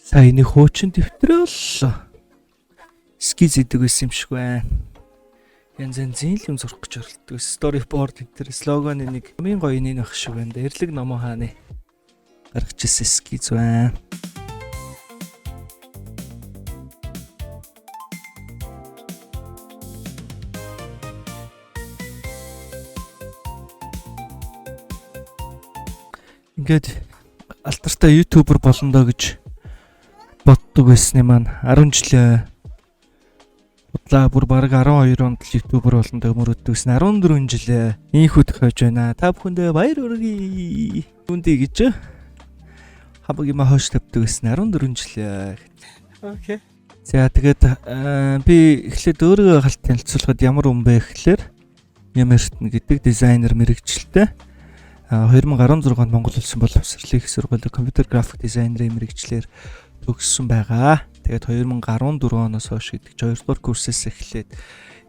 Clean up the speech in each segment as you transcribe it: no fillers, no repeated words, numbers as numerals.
Сая нэг хуучин дэвтрээ боллоо. Эскиз идэг байсан юм шиг байна. Янз янзын л юм зурх гэж оролддог. Storyboard энэ төр слоганы нэг хамгийн гоё нэг ах шиг байна. Эрлэг номоо хааны гаргаж ирсэн эскиз байна. Ингээд алдартай YouTuber болно доо гэж боддог байсны маань 10 жилээ удлаа, бүр бараг 12 онд л YouTuber болно доо мөрөддөг байсан. 14 жилээ инхүү тохиож байна. Та бүхэндээ баяр хүргэе. Үндэ гэж хамаг юм хойш тавьдаг байсан 14 жилээ. Okay. За, тэгээд би эхлээд өөрийгөө галт танилцуулахад ямар хүн бэ гэхлээр Нямэртэн гэдэг дизайнер мэргэжилтэй. 2016 онд Монгол Улсын боловсролын их сургуулийн компьютер график дизайнерын мэргэжлээр төгссөн байгаа. Тэгээд 2014 оноос хойш гэдэг чи 2 дугаар курсээс эхлээд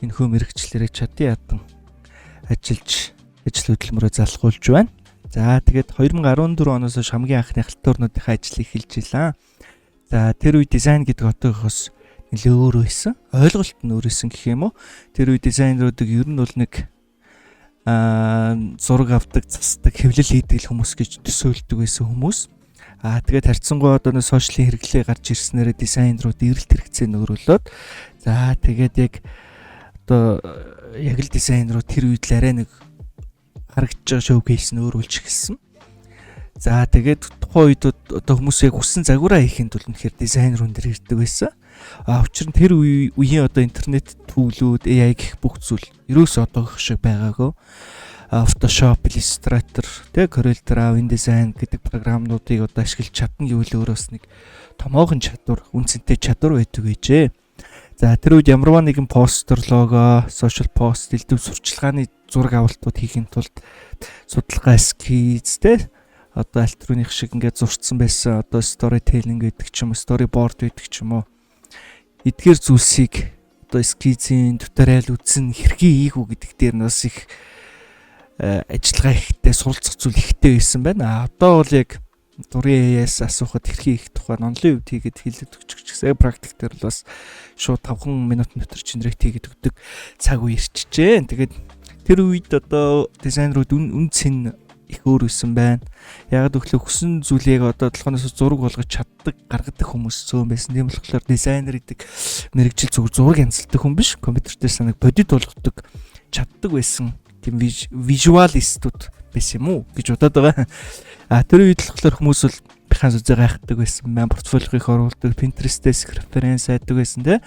энэхүү мэргэжлээрээ чадан ядан ажиллаж, ажил хөдөлмөрөө залхуулж байна. За, тэгээд 2014 оноос хойш хамгийн анхны халтуурнуудынхаа ажлыг эхэлж илаа. За, тэр үе дизайн гэдэг отоогоос нэлээ өөр байсан. Ойлголт нь өөр байсан гэх юм уу? Тэр үе дизайнеруудыг ер нь бол нэг зураг авдаг, засдаг, хэвлэл хийдэг л хүмүүс гэж төсөөлдөг байсан хүмүүс. Тэгээд харьцангуй одоо нэг сошиалын хэрэглээ гарч ирснээрээ дизайнерууд эрэлт хэрэгцээ нөрөөлөөд, за, тэгээд яг одоо яг л дизайнерууд тэр үед л арай нэг харагдаж байгаа showcase нь өөр болж эхэлсэн. За, тэгээд тухайн үед одоо хүмүүс яг хүссэн загвараа хийхин тулд үнэхээр дизайнер хүн дээр ирдэг байсан. Учир нь тэр үеийн одоо интернет төлөвлүүд, AI гэх бүх зүйл ерөөсөө одоогох шиг байгаагүй. Photoshop, Illustrator, тэ Corel Draw, InDesign гэдэг програмнуудыг одоо ашиглаж чадна гэвэл өөрөөс нэг томоохон чадвар, үн цэнтэй чадвар байдаг гэжээ. За, тэр үед ямарваа нэгэн постэр, лого, social post, элдэв сурчлагын зураг авалтууд хийхин тулд судалгаа, эскиз, тэ одоо альтрууных шиг ингээд зурцсан байсан одоо storytelling гэдэг ч юм уу, storyboard гэдэг ч юм уу, эдгээр зүйлсийг одоо эскизийн tutorial үзэн хэрхэн хийх үү гэдэг дээр нь бас их ажиллагаа ихтэй, суралцах зүйл ихтэй байсан байна. А одоо бол яг дурын AI-аас асуухад хэрхэн хийх тухай онлайн хувьд хийгээд хэлээд өгчих ч гэсэн практик дээр бол бас шууд 5 минут дотор generate хийгээд өгдөг цаг үе ирчихжээ. Тэгээд тэр үед одоо дизайнерууд үн цэн их өөр өссөн байна. Яг гэвэл хүссэн зүйлийг одоо толгойноос зураг болгож чаддаг, гаргадаг хүмүүс зөөн байсан. Тийм болохоор дизайнер гэдэг мэргэжил зүгээр зураг янзалдаг хүн биш, компьютер дээр санааг бодит болгодог чаддаг байсан. Тийм visualist үүд байсан юм уу гэж бодоод байгаа. Тэр үед л болохоор хүмүүс бол Behance үзээ гайхдаг байсан маань, портфолиог их оруулдаг, Pinterest-ээс reference айдаг байсан, те.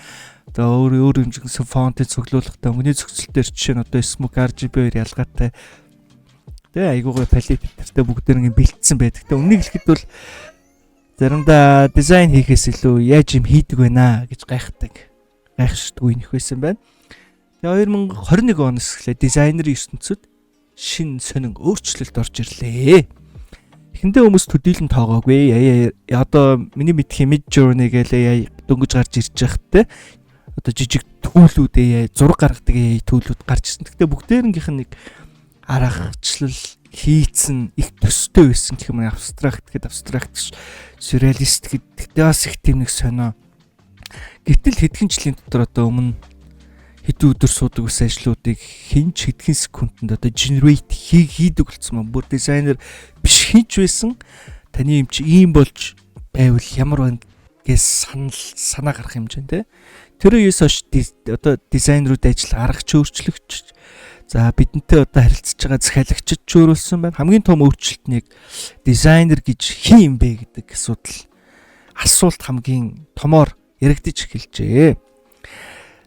Одоо өөр өөр хэмжигсэн фонтыг цуглуулгатай, өнгөний зохицолтоор жишээ нь одоо Smoke RGB хоёр ялгаатай. Тэ айгуугаа palette тэртэй бүгдээр ингэ бэлтсэн байдаг. Тэ үннийг хэлэхэд бол заримдаа дизайн хийхээс илүү яаж юм хийдэг байна гэж гайхдаг. Гайхшдгүй нөх байсан байна. Тэгээ 2021 оноос эхлээд дизайнерын ертөнцид шин сонин өөрчлөлт орж ирлээ. Эхэндээ хүмүүс төдийлөн тоогоогүй. Одоо миний мэдхийн Midjourney гээл AI дөнгөж гарч ирж байхад одоо жижиг tool үүд, AI зураг гаргадаг AI tool үүд гарч ирсэн. Гэхдээ бүгдээрнгийнх нь нэг аргачлал хийцэн их төстэй байсан гэх юм, abstract гэхэд abstract, сюрреалист гэдэгтээ бас их тийм нэг сонио. Гэтэл хэдхэн жилийн дотор одоо өмнө хэдэн өдөр суудаг ус ажлуудыг хинч хэдхэн секундэд одоо generate хийдэг болсон юм. Бүр дизайнер биш хинч байсан таны юм чи ийм болж байвал ямар байна гэж санал санаа гарах юм чинь, те. Тэр үеэс хойш одоо дизайнерууд ажил аргач өөрчлөгч. За, бидэнтэй одоо харилцаж байгаа захиалагчид ч өөрөлдсөн байна. Хамгийн том өөрчлөлт нь яг дизайнер гэж хэн юм бэ гэдэг асуудал, асуулт хамгийн томоор яригдаж эхэлжээ.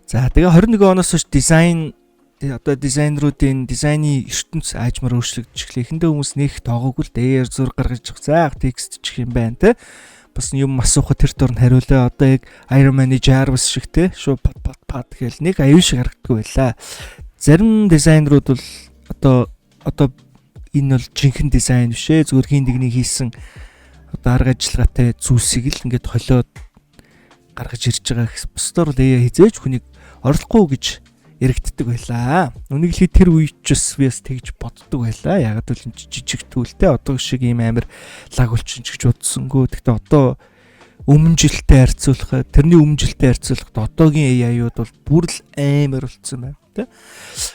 За, тэгээ 21 оноос хойш дизайн одоо дизайнеруудын дизайны ертөнц аажмаар өөрчлөгдөж эхлэв. Эхэндээ хүмүүс нэх тоогоогүй л дээр зураг гаргаж за текст чих юм байна, те. Бас юм асуухад тэр дор нь хариулаа. Одоо яг Iron Man-ы Jarvis шиг, те, шууд пат пат пат гээл нэг аюул шиг харагддаг байлаа. Зарим дизайнерууд бол одоо энэ бол жинхэнэ дизайн биш ээ, зүгээр хин нэгний хийсэн одоо арга ажиллагаатай зүйлсийг л ингээд холиод гаргаж ирж байгаа. Бусдаар бол AI хизээж хүнийг орлохгүй гэж яригддаг байлаа. Үнийг хэлэхэд тэр үед ч бас би бас тэгж боддог байлаа. Яг л энэ жижиг tool тэй одоо шиг ийм амар лаг болчин ч гэж бодсонгүй. Гэхдээ одоо Өмнө жилтэй харьцуулахад, тэрний өмнө жилтэй харьцуулахад одоогийн AI-ууд бол бүр л амар болцсон байна, тэ.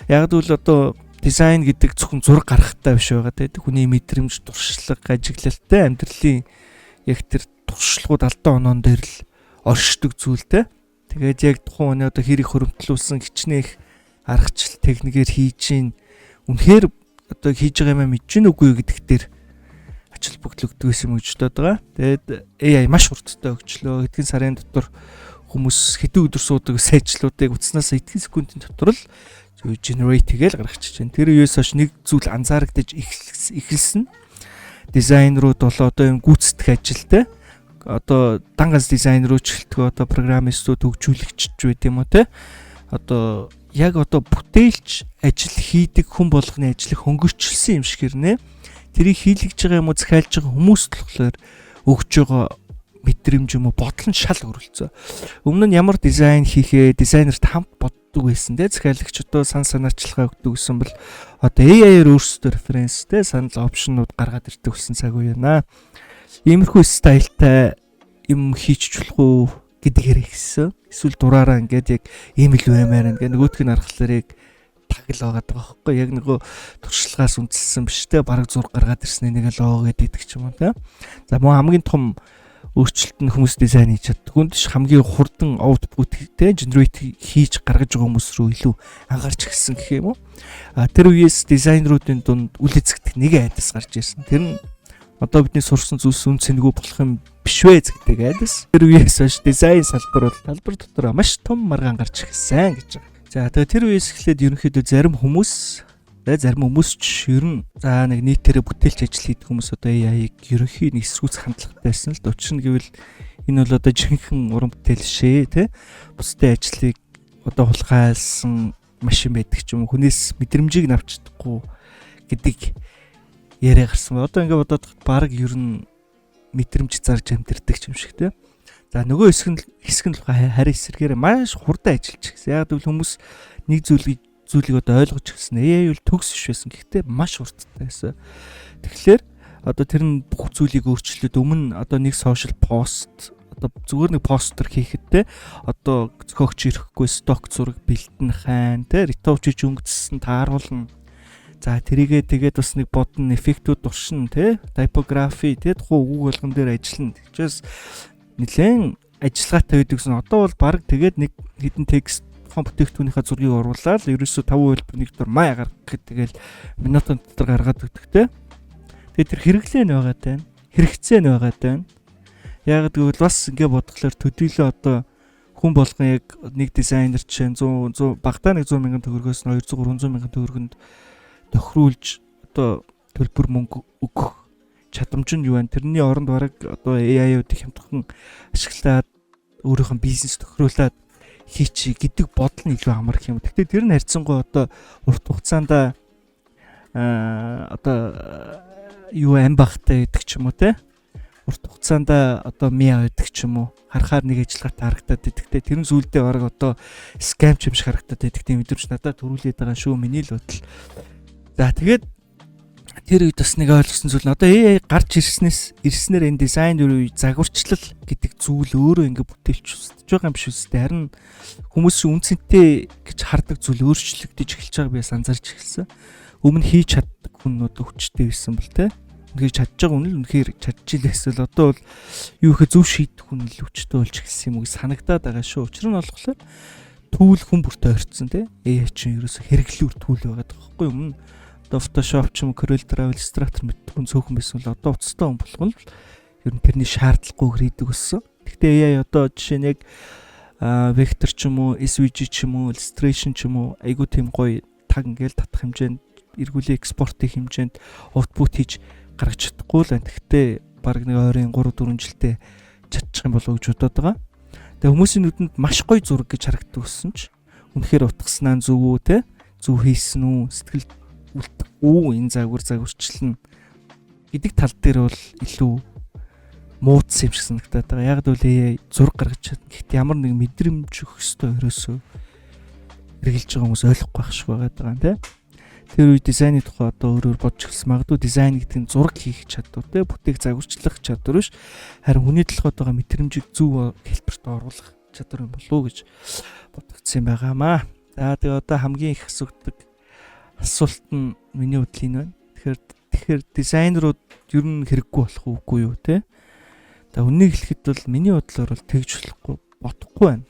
Яг л одоо дизайн гэдэг зөвхөн зураг гаргахтай биш байгаа, тэ. Хүний мэдрэмж, туршлага, ажиглалтай амьдралын яг тэр туршлагууд, алдаа оноон дээр л оршдог зүйл, тэ. Тэгээд яг тухайн хүний одоо хэр их хөрөмтлүүлсэн, хичнээн их аргачлал техникээр хийж гин, үнэхээр одоо хийж байгаа юм мэдэж гин үгүй гэдэг дээр ач холбогдол өгдөг юм гэж бодоод байгаа. Тэгээд AI маш хурдтай хөгжлөө. Хэдхэн сарын дотор хүмүүс хэдэн өдөр суудаг сайжлуудыг утаснаас эдгээр секундын дотор л зөв generate хийгээл гаргачих чинь. Тэр үеэс хойш нэг зүйл анзаарагдаж эхэлсэн. Дизайнерууд бол одоо юм гүйцэтгэх ажилтай, одоо дан ганц дизайнерууд ч гэлтгүй, одоо программистууд, хөгжүүлэгч ч байд юм уу, те, одоо яг одоо бүтээлч ажил хийдэг хүн болгоны ажлыг хөнгөрчлсөн юм шиг хэрнээ. Тэрийг хийлгэж байгаа юм уу, захиалж байгаа хүмүүст болохоор өгч байгаа мэдрэмж юм уу, бодол нь шал өөрчлөсөн. Өмнө нь ямар дизайн хийхээ дизайнерт хамт боддог байсан, те, захиалагч одоо сан санаачилгаа өгдөг гэсэн бол одоо AI-аар өөрсдөө reference тэй санал, option ууд гаргаад ирдэг болсон цаг үе байна. Иймэрхүү style тай юм хийчих болох уу гэдгээр ихсэн. Эсвэл дураараа ингээд яг ийм л баймаар ингээд нөгөөх нь харахлаар яг тагл байгаа байхгүй, яг нөгөө туршлагаас үндэслэн биш, те, бараг зураг гаргаад ирсэн нэг л оо гэдэг ч юм уу, те. За, мөн хамгийн том өөрчлөлт нь хүмүүс дизайн хийж чаддаггүй нь хамгийн хурдан output, те, generate хийж гаргаж байгаа хүмүүс рүү илүү анхаарч эхэлсэн гэх юм уу. А тэр үеэс дизайнеруудын дунд үл эзэгдэх нэг айдас гарч ирсэн. Тэр нь одоо бидний сурсан зүйлс үн цэнгүй болох юм биш вэ гэдэг айдас. Тэр үеэс хойш дизайн салбар бол талбар дотор маш том маргаан гарч эхэлсэн гэж байгаа. За, тэгээ тэр үеэс эхлээд ерөнхийдөө зарим хүмүүс, зарим хүмүүс ч ер нь за нэг нийтээрээ бүтээлч ажил хийдэг хүмүүс одоо AI-г ерөнхий нэг эсэргүүцэх хандлагатай байсан л да. Учир нь гэвэл энэ бол одоо жинхэнэ уран бүтээл шээ, те. Бусдын ажлыг одоо хулгайлсан машин байдаг ч юм уу, хүнээс мэдрэмжийг авч чадахгүй гэдэг яриа гарсан. Одоо ингээ бодоод баг ер нь мэдрэмж зарж амьдэрдэг юм шиг, те. За, нөгөө хэсэг нь харин эсрэгээр маш хурдан ажиллаж гисэн. Яг гэвэл хүмүүс нэг зүйлийг одоо ойлгож ирсэн. AI бол төгс биш байсан. Гэхдээ маш хурдтай байсан. Тэгэхээр одоо тэр нь бүх зүйлийг өөрчлөөд, өмнө одоо нэг social post, одоо зүгээр нэг постэр хийхэд, те, одоо зохиогч ирэхгүй, stock зураг бэлтэн хайн, те, retouch хийж өнгөцсөн тааруулна. За, тэрийгээ тэгээд бас нэг бодно, эффектүүд туршина, те, typography, те, тухайн үг болгон дээр ажиллана. Тэгчээс нэлээд ажиллагаатай байдаг гэсэн. Одоо бол баг тэгээд нэг хэдэн текст, тухайн бүтээгдэхүүнийхээ зургийг оруулаад ерөөсөө 5 хувилбар нэг дор май гаргах гэхэд тэгэл минутын дотор гаргаад өгдөг, те. Тэгээд тэр хэрэглээ нь байгаа тань. Хэрэгцээ нь байгаа тань. Яг гэвэл бас ингэ бодглохлоор төдийлөө одоо хүн болгон яг нэг дизайнер жишээ 100 100 багтаа нэг 100 мянган төгрөгөөс нь 200 300 мянган төгрөгөнд тохируулж одоо төлбөр мөнгө өгөх чадамж нь юу вэ? Тэрний оронд бараг одоо AI-уудыг хямдхан ашиглаад өөрийнх нь бизнес тохируулаад хийчи гэдэг бодол нь илүү амар юм. Гэхдээ тэр нь харьцангуй одоо урт хугацаанд одоо юу ам багтай гэдэг ч юм уу, те, урт хугацаанд одоо миа байдаг ч юм уу, харахаар нэг ажиллагаатай харагдаад байдаг, те. Тэр нь зүйлдээ бараг одоо scam ч юм шиг харагдаад байдаг, тийм мэдрэмж надад төрүүлээд байгаа шүү, миний л бодол. За, тэгээд тэр үед бас нэг ойлгосон зүйл нь одоо AI гарч ирснээр энэ дизайн үе загварчлал гэдэг зүйл өөрөө ингээ бүтээлч устж байгаа юм биш үстэй. Харин хүмүүсийн үнцэнтэй гэж хардаг зүйл өөрчлөгдөж эхэлж байгааг би бас анзаарч эхэлсэн. Өмнө хийж чаддаг хүн одоо хүчтэй байсан бол, те, үнэхээр чадж байгаа хүн л үнэхээр чадчихлээ эсвэл одоо бол юу ихэ зөв шийдэх хүн л хүчтэй болж эхэлсэн юм уу санагдаад байгаа шүү. Учир нь болохоор tool хүн бүртээ орцсон, те. AI чинь ерөөсө хэрэглүүр tool байгаа байхгүй юу? Өмнө одоо Photoshop ч юм уу, Corel Draw, Illustrator мэддэг хүн цөөхөн байсан бол одоо уцтай хүн болгон л ер нь тэрний шаардлагагүйгээр хийдэг болсон. Гэхдээ AI одоо жишээ нь яг вектор ч юм уу, SVG ч юм уу, illustration ч юм уу, айгуу тийм гоё таг ингээл татах хэмжээнд, эргүүлээ экспорт хийх хэмжээнд output хийж гаргаж чадахгүй л байна. Гэхдээ баг нэг ойрын 3 4 жилдээ чадчих юм болов уу гэж бодоод байгаа. Тэгээ хүмүүсийн нүдэнд маш гоё зураг гэж харагддаг болсон ч үнэхээр утгаснаа зөв үү, те, зөв хийсэн үү, сэтгэл үлдэхгүй энэ загвар загварчлал нь гэдэг тал дээр бол илүү муудсан юм шиг санагдаад байгаа. Яг л AI зураг гаргаж чадна. Гэхдээ ямар нэг мэдрэмж өгөх ёстой ерөөсөө хэрэгжилж байгаа хүмүүс ойлгохгүй байх шиг байгаа даа, тий. Тэр үе дизайны тухай одоо өөрөөр бодж эхэлсэн. Магадгүй дизайн гэдэг нь зураг хийх чадвар, те, бүтээх загварчлах чадвар биш. Харин хүний толгойд байгаа мэдрэмжийг зөв хэлбэрт оруулах чадвар юм болов уу гэж бодогдсон байгаамаа. За, тэгээ одоо хамгийн их асуудаг асуулт нь миний бодлын энэ байна. Тэгэхээр дизайнерууд ер нь хэрэггүй болох уугүй юу, те? За, үннийг хэлэхэд бол миний бодлоор бол тэгж болохгүй, бодохгүй байна.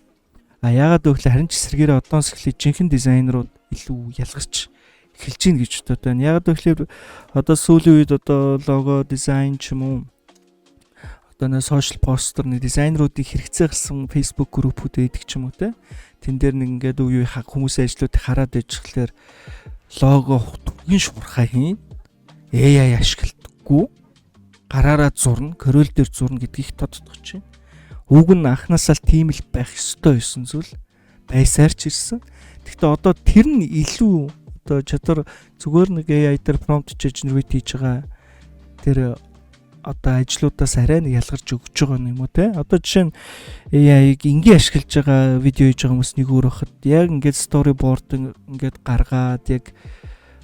А яагаад гэвэл харин ч эсрэгээрээ одоос эхлээд жинхэнэ дизайнерууд илүү ялгарч эхэлж гин гэж бодод байна. Яагаад гэвэл одоо сүүлийн үед одоо лого дизайн ч юм уу, одоо нэг social poster, нэг дизайнеруудыг хэрэгцээ гарсан Facebook группүүд байдаг ч юм уу, те. Тэн дээр нэг ингээд үе хүмүүсийн ажлуудыг хараад байжхлаар лого түгэн шуурхай хийн. AI ашигладаггүй. Гараараа зурна, Corel дээр зурна гэдгийг тодтогч байна. Уг нь анхнаасаа л тийм л байх ёстой байсан зүйл байсаар ч ирсэн. Гэхдээ одоо тэр нь илүү одоо чадвар, зүгээр нэг AI дээр prompt generate хийж байгаа тэр одоо ажлуудаас арай нэг ялгарч өгч байгаа юм уу, те. Одоо жишээ нь AI-г энгийн ашиглаж байгаа, видео хийж байгаа хүмүүс нэг өөр байхад, яг ингээд storyboard ингээд гаргаад, яг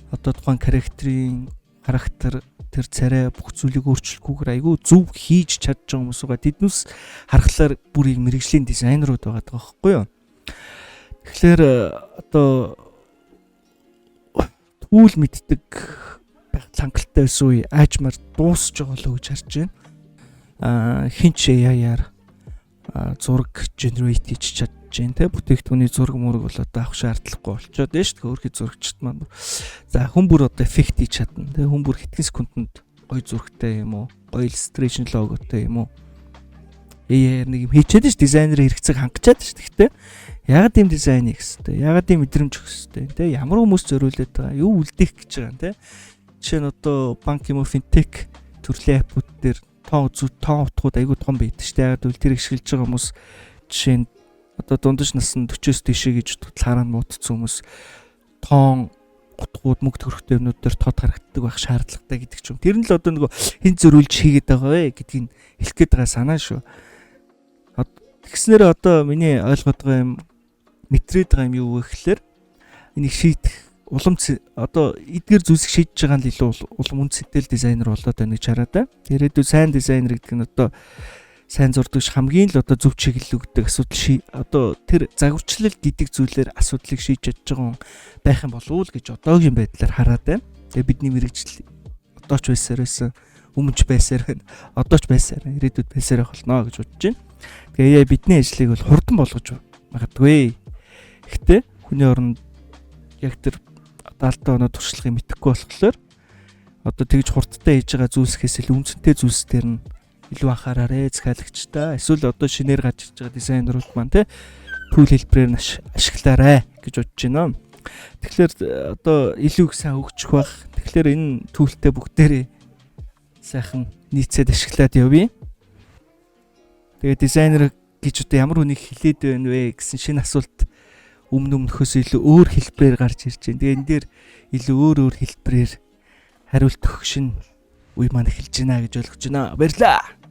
одоо тухайн характерын характер, тэр царай, бүх зүйлийг өөрчлөхгүйгээр айгүй зөв хийж чадж байгаа хүмүүс байгаа. Тэднээс харахлаар бүр яг мэргэжлийн дизайнерууд байгаа байхгүй юу? Тэгэхээр одоо түүл мэддэг байх хангалттай байсан үе аажмаар дуусч байгаа болоо гэж харж байна. Хинч AI-аар зураг generate хийж чадж байна, те, бүтээгдэхүүний зураг мураг бол одоо авах шаардлагагүй болчоод байна шүү дээ. Өөрхий зурагчд маань. За, хүн бүр одоо эффект хийж чадна, те, хүн бүр хэдхэн секундэд гоё зурагтай юм уу, гоё illustration логотой юм уу, AI-аар нэг юм хийчихэд ш, дизайнер хэрэгцээг хангачаад ш. Гэхдээ яагаад ийм дизайн хийх хэвтэй? Яагаад ийм мэдрэмж өгөх хэвтэй? Тэ, ямар хүмүүс зориулаад байгаа? Юу үлдээх гэж байгаа юм, те? Жишээ нь одоо банк юм уу, финтек төрлийн app ууд дээр тоон үзүү, тоон утгууд айгүй том байдаг ш. Яагаад гэвэл тэр ашиглаж байгаа хүмүүс, жишээ нь одоо дундаж нас нь 40-оос дээшээ гэж хараа муудсан хүмүүс тоон утгууд, мөнгө төгрөгтэй юмнууд дээр тод харагддаг байх шаардлагатай гэдэг ч юм. Тэр нь л одоо нөгөө хэн зөрүүлж хийгээд байгаа вэ гэдгийг хэлэх гээд байгаа санаа шүү. Тэгснээр одоо миний ойлгоод байгаа юм, мэтрээд байгаа юм юу вэ гэхлээр энийг шийдэх улам одоо эдгээр зүйлсийг шийдэж байгаа нь илүү улам үн цэнтэй дизайнер болоод байна гэж хараад байна. Ирээдүйд сайн дизайнер гэдэг нь одоо сайн зурдагч, хамгийн л одоо зөв чиглэл өгдөг, асуудал одоо тэр загварчлал гэдэг зүйлээр асуудлыг шийдэж чадж байгаа хүн байх юм болов уу л гэж одоогийн байдлаар хараад байна. Тэгээ бидний мэргэжил одоо ч байсаар байсан, өмнө ч байсаар байна, одоо ч байсаар, ирээдүйд байсаар байх болно гэж бодож байна. Тэгээ AI бидний ажлыг бол хурдан болгож магадгүй. Гэхдээ хүний оронд яг тэр 70 оноо туршлагыг мэдэхгүй болохоор одоо тэгж хурдтай хийж байгаа зүйлсээс илүү үнцэнтэй зүйлс дээр нь илүү анхаараарэ, захиалагчтай. Эсвэл одоо шинээр гарч ирж байгаа дизайнерууд маань, те, tool хэлбэрээр нь ашиглаарай гэж бодож байна. Тэгэхээр одоо илүү их сайн хөгжих байх. Тэгэхээр энэ tool тэй бүгдээрээ сайхан нийцээд ашиглаад явъя. Тэгээ дизайнер гэж одоо ямар хүнийг хэлээд байна вэ гэсэн шинэ асуулт өмнө өмнөхөөс илүү өөр хэлбэрээр гарч ирж байна. Тэгээ энэ дээр илүү өөр өөр хэлбэрээр хариулт өгөх шинэ үе маань эхэлж байна гэж ойлгож байна. Баярлалаа.